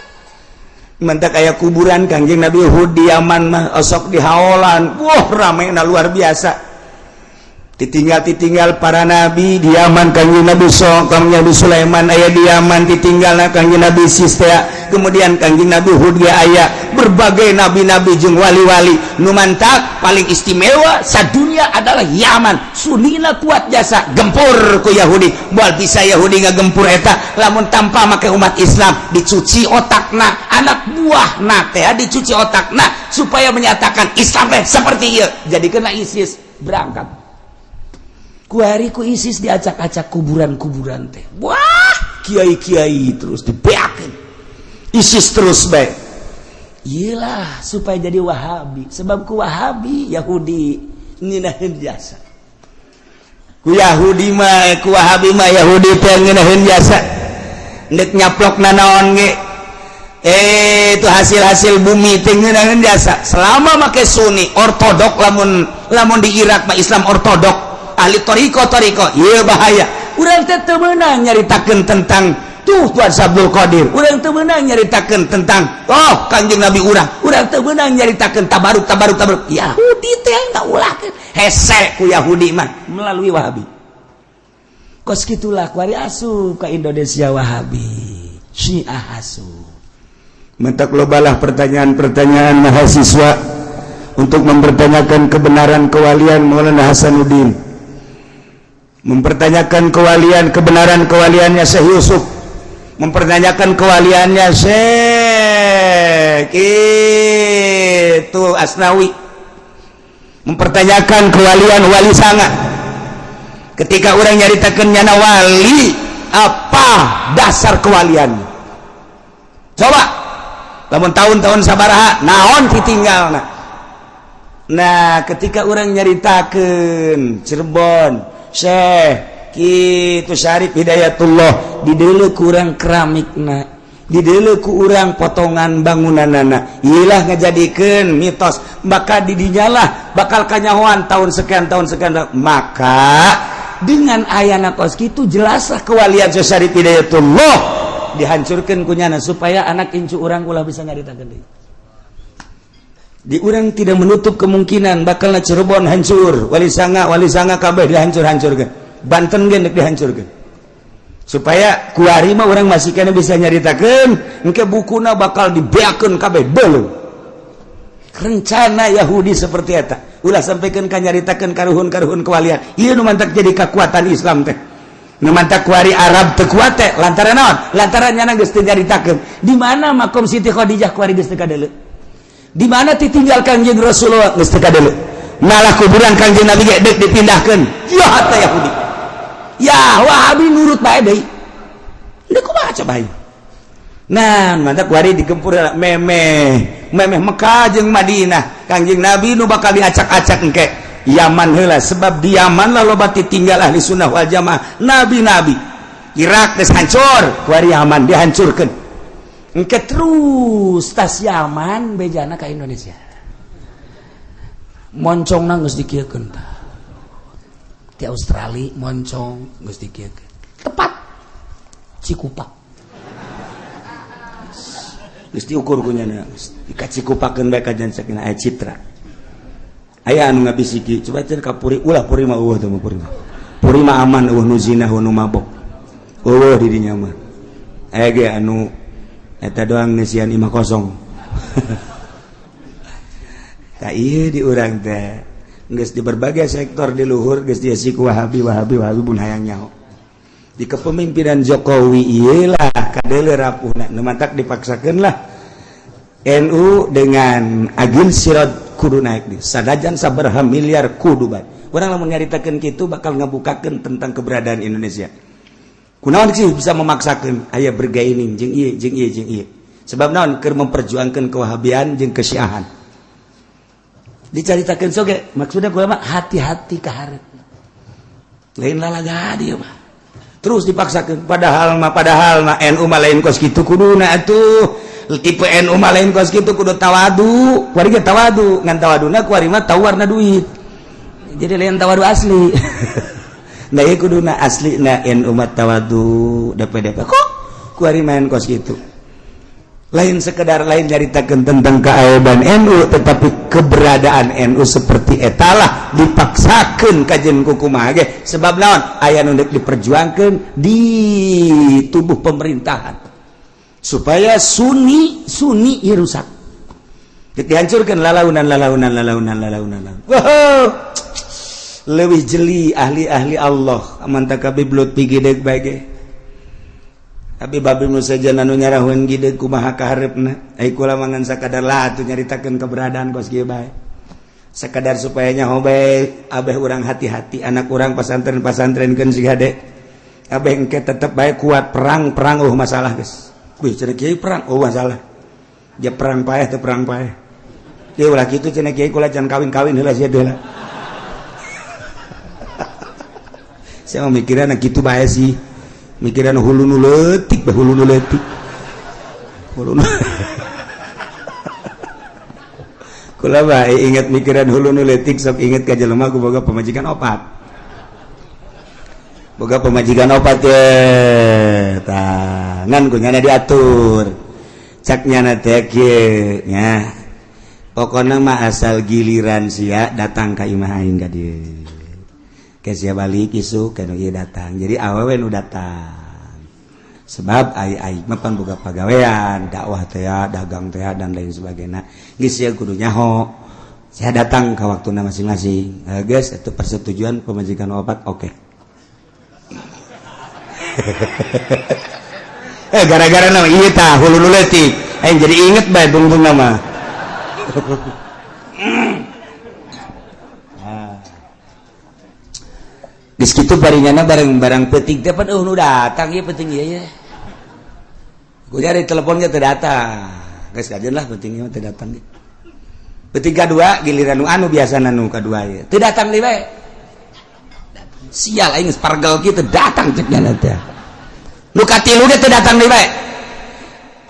Mantak aya kuburan Kangjeng Nabi Hud di Yaman mah, osok di haolan. Wah, rame na luar biasa. Ditinggal ditinggal para nabi di Yaman. Kangjeng Nabi So, Kangjeng Nabi Sulaiman aya di Yaman, ditinggal Kangjeng Nabi Sistea, kemudian Kangjeng Nabi Hud ge aya, berbagai nabi-nabi jeung wali-wali. Nu mantak paling istimewa sadunia adalah Yaman. Sunina kuat jasa gempur ku Yahudi. Moal bisa Yahudi ngagempur eta lamun tanpa make umat Islam dicuci otakna, anak buah teh dicuci otakna supaya menyatakan Islam teh seperti ieu. Jadi kena ISIS berangkat kuari ku ISIS diacak-acak kuburan-kuburan teh. Wah, kiai-kiai terus dibeakeun ISIS terus baik. Iyalah, supaya jadi Wahabi, sebab ku Wahabi Yahudi ngeunaheun jasa. Ku Yahudi mah, ku Wahabi mah Yahudi teh ngeunaheun jasa. Ndek nyaplok nanaon ge, itu hasil-hasil bumi teh ngeunaheun jasa selama make Sunni ortodok. Lamun lamun di Irak mah Islam ortodok, ahli toriko toriko. Iya, bahaya. Urang teh teu meunang nyaritakeun tentang tuh Tuan Abdul Qadir, urang teu meunang nyaritakeun tentang, oh, Kanjeng Nabi urang, urang teu meunang nyaritakeun tabaruk tabaruk tabaruk. Yahudi teh ngaulahkeun hese ku Yahudi mah melalui Wahabi. Kos kitulah kuari asup ka Indonesia Wahabi, Syiah asup. Mentak lobalah pertanyaan-pertanyaan mahasiswa untuk mempertanyakan kebenaran kewalian Maulana Hasanuddin, mempertanyakan kewalian, kebenaran kewaliannya Syekh Yusuf, mempertanyakan kewaliannya Syekh itu Asnawi, mempertanyakan kewalian Wali Sanga. Ketika orang nyaritakan nyana wali, apa dasar kewalian? Coba lamun tahun-tahun sabaraha, naon ditinggal? Nah, ketika orang nyaritakan Cirebon, Syekh kitu, Syarif Hidayatullah, dideuleu ku urang keramikna, dideuleu ku urang potongan bangunanana, ilah ngajadikeun mitos. Maka didinyalah bakal kanyahoan tahun sekian, tahun sekian. Maka dengan ayana kos kitu, jelaslah kewalian Syekh Syarif Hidayatullah dihancurkan kunyana supaya anak incu urang ulah bisa nyaritakeun deui. Di urang tidak menutup kemungkinan bakal Cirebon hancur, Wali Sanga, Wali Sanga kabeh dihancur-hancurkan, Banten ge dihancurkan, supaya kuari mah urang masih kena bisa nyaritakeun. Engke bukuna bakal dibeakeun kabeh, belum rencana Yahudi seperti eta. Ulah sampaikan ka nyaritakeun karuhun-karuhun kewalian. Ieu nu mantak jadi kekuatan Islam teh. Nu mantak kuari Arab teu kuat teh lantaran naon? Lantaran nyana geus teu nyaritakeun di mana makom Siti Khadijah. Kuari geus teu kadeuleu di mana ditinggal Kangjeng Rasulullah, geus teu kadeuleu. Malah kuburan Kangjeng Nabi ge deuk dipindahkeun. Ya hatta Yahudi, ya Wahabi nurut bae deui. Deuk kumaha coba? Nah, mantap kuari digempur memeh memeh Mekah jeung Madinah, Kangjeng Nabi nu bakal diacak-acak engke Yaman heula, sebab di Yaman lah loba tinggal ahli sunnah wal jamaah, nabi-nabi. Irak geus hancur, kuari Yaman dihancurkeun. Engke terus tas Yaman bejana ka Indonesia, moncong geus dikieukeun tah di Australia, moncong geus dikieukeun tepat Cikupa, geus diukur ku nyana, geus dikacikupakeun bae ka sakinah aya citra. Aya anu ngabisiki, coba cenah ka Puri, ulah Puri mah, eueuh teh mah. Puri mah, Puri mah aman, eueuh nu zina, eueuh nu mabok, eueuh di dinya mah. Aya ge anu Eta doang ngesian imah kosong. Tak iya di urang teh geus di berbagai sektor di luhur geus diisi ku Wahabi, Wahabi, Wahabi, pun hayang nyaho. Di kepemimpinan Jokowi ieu lah kadeuleu rapuhna, nu mantak dipaksakeun lah NU dengan Agil Siraj kudu naik di sadajan sabaraha miliar kudu bae. Urang lamun nyaritakeun kitu bakal ngabukakeun tentang keberadaan Indonesia. Kunaon sih bisa memaksakeun aya bergaining jeung ieu, jeung ieu, jeung ieu? Sebab naon? Keur memperjuangkan kewahabian jeung kesyiahan. Dicaritakeun soge maksudnya gua mah hati-hati ka hareup. Lain lalaga dia mah. Terus dipaksakeun, padahal mah NU mah lain kos kitu kuduna atuh. Tipe NU mah lain kos kitu, kudu tawadu. Kuari ge tawadu, ngan tawaduna kuari mah tau warna duit. Jadi lain tawadu asli. Nah, ieu kuduna asli na NU mah tawadu DPDP kok kuari main kos kitu. Lain sekedar lain nyaritakeun tentang keaiban NU, tetapi keberadaan NU seperti etalah dipaksakeun kajen kukumaha ge. Sebab naon? Aya nu diperjuangkeun di tubuh pemerintahan supaya Sunni Sunni ieu rusak, dihancurkan lalaunan, lalaunan, lalaunan, lalaunan. Wow, leuwih jeli ahli-ahli Allah mantap kabeh belut pigideg bae ge. Tapi babi nu sejen anu nyarahun gideg kumaha kaharepna. Ai kula mah ngan sakadar lah atuh nyaritakeun keberadaan kos kieu bae. Sekadar supaya nyaho bae, abeh urang hati-hati, anak urang pasantren-pasantrenkeun si hade. Abeh engke tetep bae kuat perang, perang oh masalah geus. Wih, cenah kiai perang oh masalah. Dia perang paeh teu perang paeh. Dia ulah kitu cenah kiai, kula can kawin-kawin heula sia heula. Saya mau mikiran kitu bae sih. Mikiran hulu nu leutik bae, hulu nu leutik. Hulu nu Kula bae inget mikiran hulu nu leutik, sok inget ka jelema ku boga pamajikan opat. Boga pamajikan opat ye. Tah, ngan ku nyana diatur. Cak nyana teh kieu nya. Pokona mah asal giliran sia datang ka imah aing ka dieu. Ke sia balik isuk ka nu ieu datang. Jadi awewe nu datang. Sebab ai ai mah pan boga pagawean, dakwah teh, dagang teh, dan lain sebagainya. Geus sia kudu nyaho. Saya datang ke waktuna masing-masing. Geus itu persetujuan pemajikan opat, oke. Okay. Gara-gara nama ieu tah hulu nu leutik. Aing jadi inget bae tungtung nama. Geus kitu baringana bareng-barang peuting teh pan eueuh nu datang ieu penting ieu ye. Ku nyari teleponnya teu datang. Geus kajeun lah penting ieu teu datang. Peuting kadua giliran nu anu biasana nu kadua ieu. Teu datang deui bae. Sial aing geus pargel kieu teu datang cek nyana teh. Nu katilu ge teu datang deui bae.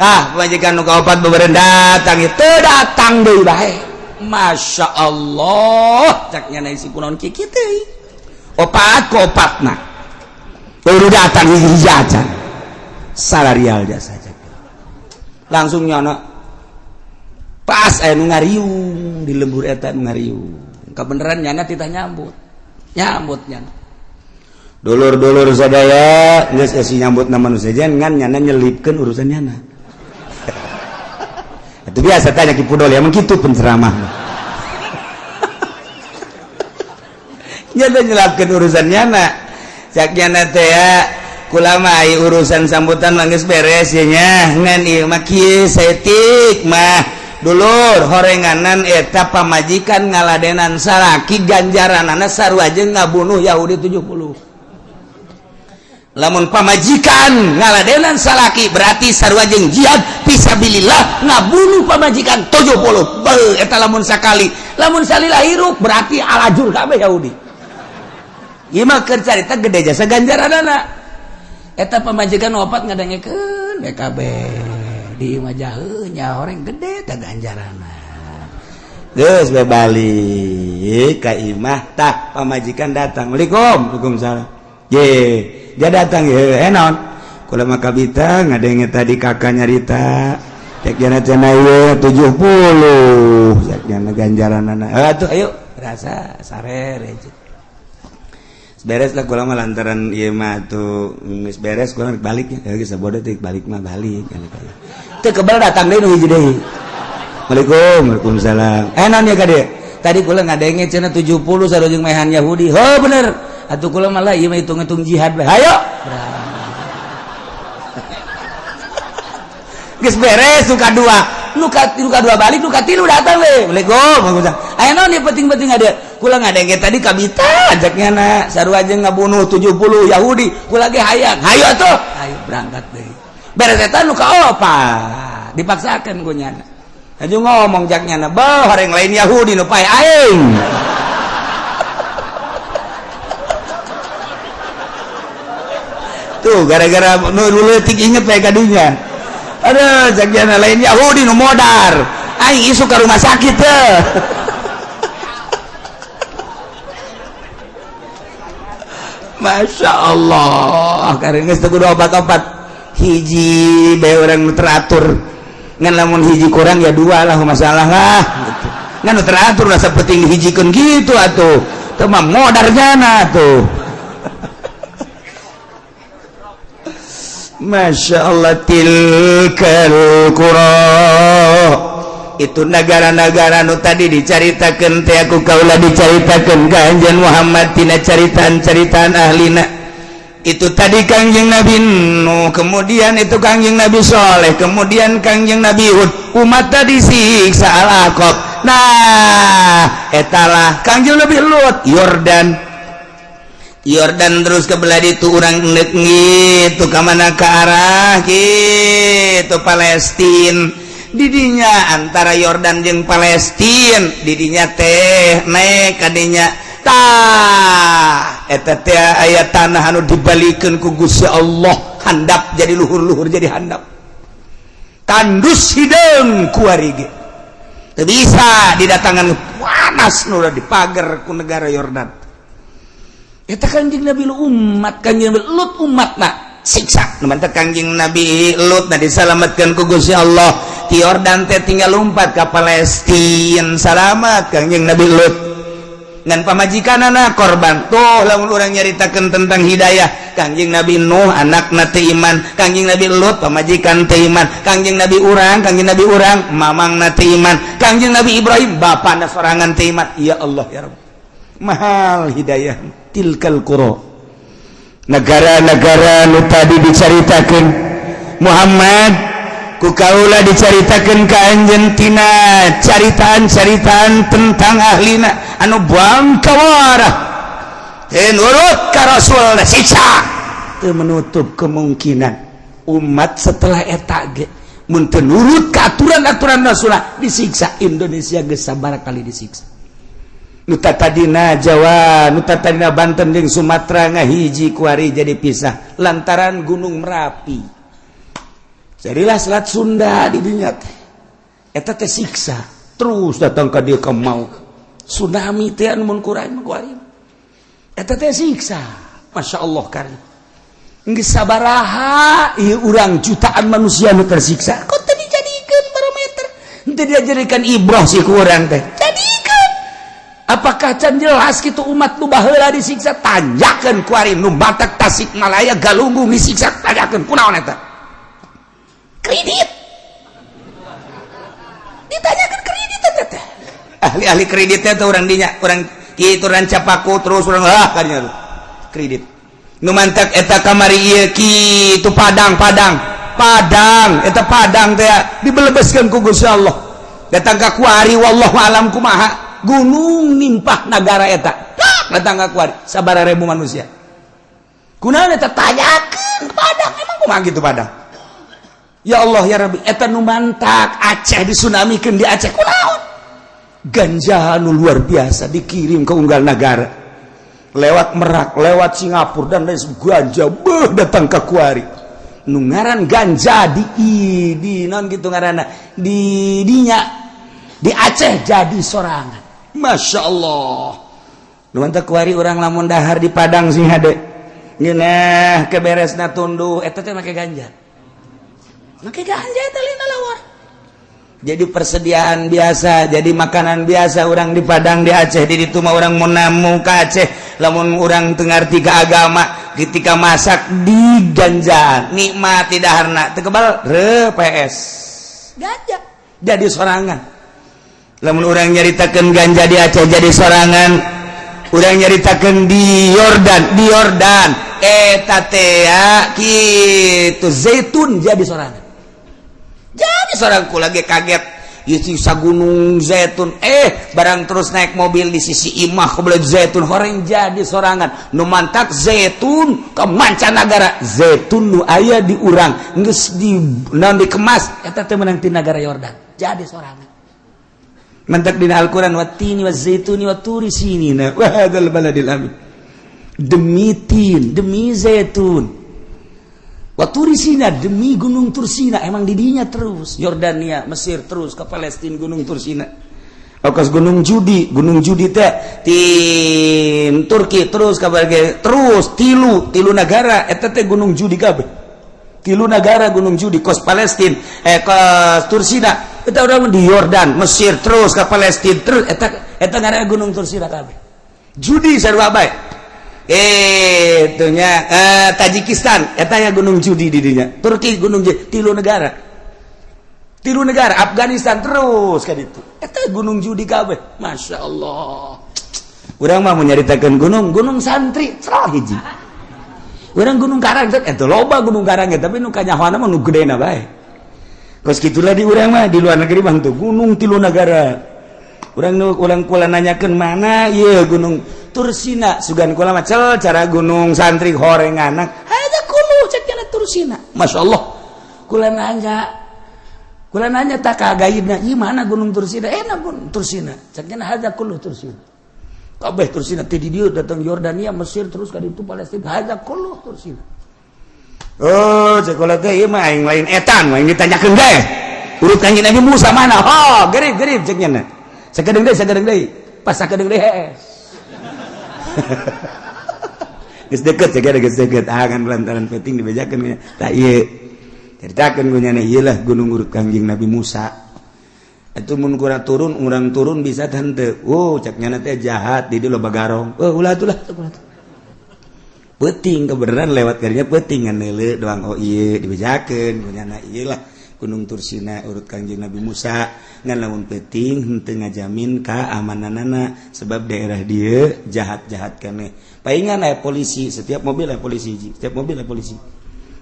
Ah, pamajikan nu kaopat beureun datang ieu teu datang deui bae. Masya Allah, cek nyana isi kunaon kieu kieu teh. Opat ku opatna baru datang hiji acan salarial jasa langsung nyono pas aya nu ngariung di lembur eta nu ngariung kebenaran nyana titah nyambut nyambut nyana dulur-dulur sadaya geus esi nyambut na manusia ngan nyana nyelipkeun urusan nyana. Itu biasa tanya Ki Pudol ya emang kitu penceramah. Nyata nyelapkeun urusan nyana. Cak nyana teh ya kulama ai urusan sambutan mah geus beres ye nya ngan ieu mah kieu saeutik mah dulur horenganan eta pamajikan ngaladenan salaki ganjaranana sarua jeung ngabunuh Yahudi 70. Lamun pamajikan ngaladenan salaki berarti sarua jeung jihad fisabilillah ngabunuh pamajikan 70. Beuh eta lamun sakali, lamun salila hirup berarti alajur kabeh Yahudi. Ieu mah keur carita gede jasa ganjaranana. Eta pamajikan opat ngadengekeun BKB di imah jaheu nya horeng gede teh ganjaranna. Geus we balik ka imah tah pamajikan datang. Waalaikum, waalaikumsalam. Ye, dia datang ye, naon? Kula mah kabita ngadenge tadi kakak nyarita. Cek jana cenah ieu 70. Cek jana ganjaranana. Atuh ayo rasa sarere. Beres lah kula mah lantaran ieu mah tuh geus beres kula balik ya geus sabodo teh balik mah balik. Teu kebal datang deui nu hiji deui. Waalaikum, waalaikumsalam. Eh naon ya ka dieu? Tadi kula ngadenge cenah 70 sarua jeung maehan Yahudi. Heuh bener. Atuh kula malah ieu mah hitung-hitung jihad bae. Hayo. Geus beres nu kadua. Nu kadua balik, nu katilu datang we. Waalaikum. Aya naon ieu penting-penting ada. Kula ngadenge tadi kabita ajaknya na sarua jeung ngabunuh 70 Yahudi. Kula ge hayang. Hayo atuh. Hayo berangkat deui. Beres eta nu kaopat dipaksakeun ku nyana. Aju ngomong jaknya na, bah orang lain Yahudi nu pae aing. Tuh gara-gara nu leutik inget bae kadunya. Aduh, jaknya lain Yahudi nu modar. Aing isu ka rumah sakit teh. Masya Allah, karena geus teu kudu obat-obat. Hiji bae urang nu teratur. Ngan lamun hiji kurang ya dua lah masalah lah gitu. Ngan nu teratur rasa penting dihijikeun gitu atuh. Teu mah modar jana tuh. Masya Allah tilkal qura itu negara-negara nu tadi dicaritakeun teh aku kaula dicaritakeun ka Anjeun Muhammad tina caritaan-caritaan ahlina. Itu tadi Kangjeng Nabi Nuh, kemudian itu Kangjeng Nabi Soleh, kemudian Kangjeng Nabi Hud, umat tadi siksa Al-Aqab. Nah, etalah Kangjeng Nabi Lut, Yordan. Yordan terus ke belah itu urang endek gitu ka mana ke arah gitu Palestin. Didinya antara Yordan jeung Palestin, didinya teh naik kadinya tah eta teh aya tanah anu dibalikeun ku Gusti Allah handap jadi luhur-luhur jadi handap. Tandus hideung kuari ge. Teu bisa didatangan panas nu dipagar ku negara Yordan. Eta Kangjeng Nabi lu umat Kangjeng Nabi Lut umatna siksa. Nu mantep Kangjeng Nabi Lut na disalametkeun ku Gusti Allah. Ti Yordan teh tinggal lompat ka Palestina salamat Kangjeng Nabi Lut. Ngan pamajikanana korban. Tuh lamun urang nyaritakeun tentang hidayah Kangjeng Nabi Nuh anakna teu iman, Kangjeng Nabi Lut pamajikan teu iman, Kangjeng Nabi urang, Kangjeng Nabi urang mamangna teu iman, Kangjeng Nabi Ibrahim bapana sorangan teu iman. Ya Allah ya Rabb. Mahal hidayah tilkal qura. Negara-negara nu tadi dicaritakeun Muhammad ku kaula dicaritakeun ka anjeun tina caritaan-caritaan tentang ahlina anu bangkawara. Hei nurut ka Rasul siksa. Teu menutup kemungkinan umat setelah eta ge mun teu nurut ka aturan-aturan Rasul disiksa. Indonesia geus sabaraha kali disiksa. Nu tadina Jawa, nu tadina Banten jeung Sumatera ngahiji kuari jadi pisah lantaran Gunung Merapi. Jadilah Selat Sunda di dinya teh. Eta teh siksa terus datang ka dieu ka mau. Tsunami teh anu mun kurang kuari. Eta teh siksa. Masya Allah kari. Geus sabaraha ieu urang jutaan manusia nu tersiksa. Kok teu dijadikeun barometer? Teu dijadikan ibroh si ku urang teh. Jadikeun. Apakah can jelas gitu umat nu baheula disiksa tanjakeun kuari nu Batak Tasikmalaya Galunggung disiksa tanjakeun kunaon eta? Kredit. Ditanyakeun kredit eta teh. Ahli-ahli kreditnya tuh urang dinya, urang kitu Rancapaku terus urang ah kadinya tuh. Kredit. Nu mantak eta kamari ieu kitu Padang, Padang. Padang, eta Padang teh dibelebeskeun ku Gusti Allah. Datang ka kuari wallahu alam kumaha. Gunung nimpah nagara eta datang ka kuari sabaraha ribu manusia kunaon eta tanyakeun Padang emang kumaha gitu Padang ya Allah ya Rabbi eta nu mantak Aceh disunamikeun di Aceh kunaon ganja nu luar biasa dikirim ke unggal nagara lewat Merak lewat Singapura dan lain ganja beuh datang ka kuari nu ngaran ganja di non gitu ngaranna di dinya di Aceh jadi sorangan. Masya Allah. Nu mantap kuari urang lamun dahar di Padang sing hade. Ngeunah keberesna tunduh eta teh make ganja. Make ganja eta lina lawar. Jadi persediaan biasa, jadi makanan biasa orang di Padang di Aceh di ditu mah urang mun namu ka Aceh. Lamun urang teu ngarti ka agama, ketika masak di ganja, nikmat tidak harna, teu kebal re PS ganja jadi sorangan. Lamun urang nyaritakeun ganja di Aceh, jadi sorangan. Urang nyaritakeun di Yordan, di Yordan eta teh kitu, zaitun jadi sorangan, jadi sorang. Ku lagi kaget isi gunung zaitun, barang terus naik mobil di sisi imah kebelet zaitun horeng jadi sorangan. Nu mantak zaitun ke mancanagara, zaitun nu aya di urang geus di naon, dikemas, eta teh meunang ti negara Yordan, jadi sorangan. Mantak dina Al-Qur'an, wattini wazaituni waturi sinina wa hadzal baladil amin, demi tin, demi zaitun, Waturi Sina, demi Gunung Tursina. Emang didinya terus Yordania, Mesir, terus ke Palestina, Gunung Tursina. Okas Gunung Judi, Gunung Judi teh tin Turki terus ke terus tilu tilu negara eta teh Gunung Judi kabeh, tilu negara Gunung Judi, kos Palestina, kos Tursina eta. Urang di Yordan, Mesir, terus ke Palestina, terus eta eta ngaranna Gunung Tursina kabeh. Judi sarua bae itunya, Tajikistan eta ya Gunung Judi di dinya, Turki Gunung Judi, tilu negara, tilu negara, Afghanistan terus kan itu eta Gunung Judi kabeh. Masya Allah, urang mah mau nyaritakeun gunung gunung santri salah hiji urang Gunung Karang eta, loba Gunung Karang, tapi nu kanyahoana mah nu gedena bae. Kos kitulah di urang mah. Di luar negeri bang tuh gunung tilu negara. Urang nu urang kula nanyakeun mana ieu Gunung Tursina, sugan kula mah cel cara gunung santri horeng anak ada kulu cek cenah Tursina. Masya Allah, kula nanya, kula nanya tak ka gaibna, ieu mana Gunung Tursina? Enak Gunung Tursina cek cenah, hadza kullu Tursina kabeh. Tursina ti di dieu datang Yordania, Mesir, terus ka ditu Palestina, hadza kullu Tursina. Oh, cek kula teh, ieu mah aing lain etan, aing ditanyakeun ge urut Kanjeng Nabi Musa mana? Oh, gerib gerib cek nya. Sakedeung deui, sakedeung deui, pas sakedeung deui hees. Geus deket ya, geus deket. Ah kan lantaran penting dibejakeun tak ieu. Ceritakeun ku nyana, ieu lah gunung urut Kanjeng Nabi Musa. Itu mun kurang turun, urang turun bisa tante. Oh, cek nyana teh jahat di dieu loba garong. Oh, ulah atuh lah, ulah tuh. Peuting kebenaran lewat karinya peuting ngan neuleu doang. Oh, ieu dibejakeun ku nyana, ieu lah Gunung Tursina urut Kanjeng Nabi Musa. Ngan lamun peuting henteu ngajamin keamananana, sebab daerah dia jahat-jahat kene. Paingan aya polisi, setiap mobil aya polisi, setiap mobil aya polisi,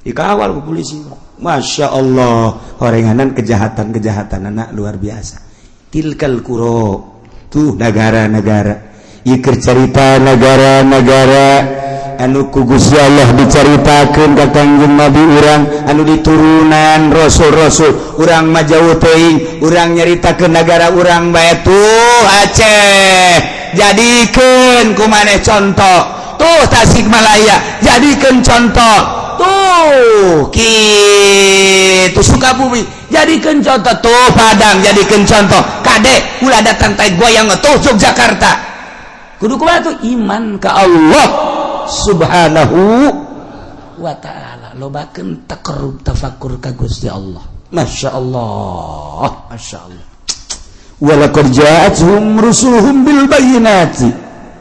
dikawal ku polisi. Masya Allah, horenganan kejahatan-kejahatan anak luar biasa. Tilkal qura, tuh negara-negara. Ieu cerita negara-negara anu ku Gusti Allah dicaritakeun ka Kangjeng Nabi urang, anu diturunan rasul-rasul. Urang mah jauh teuing, urang nyaritakeun negara urang bae. Tuh Aceh, jadikeun ku maneh contoh. Tuh Tasikmalaya, jadikeun contoh. Tuh kitu Sukabumi, jadikeun contoh. Tuh Padang, jadikeun contoh. Kade ulah datang tai goyang. Tuh Yogyakarta, kudu kumaha tuh? Iman ka Allah Subhanahu wa ta'ala, lobakeun taqarrub, tafakur ka Gusti Allah. Masya Allah, Masya Allah. Walaqad ja'atuhum rusuluhum bil bayyinati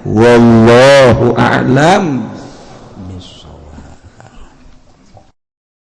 wallahu a'lam.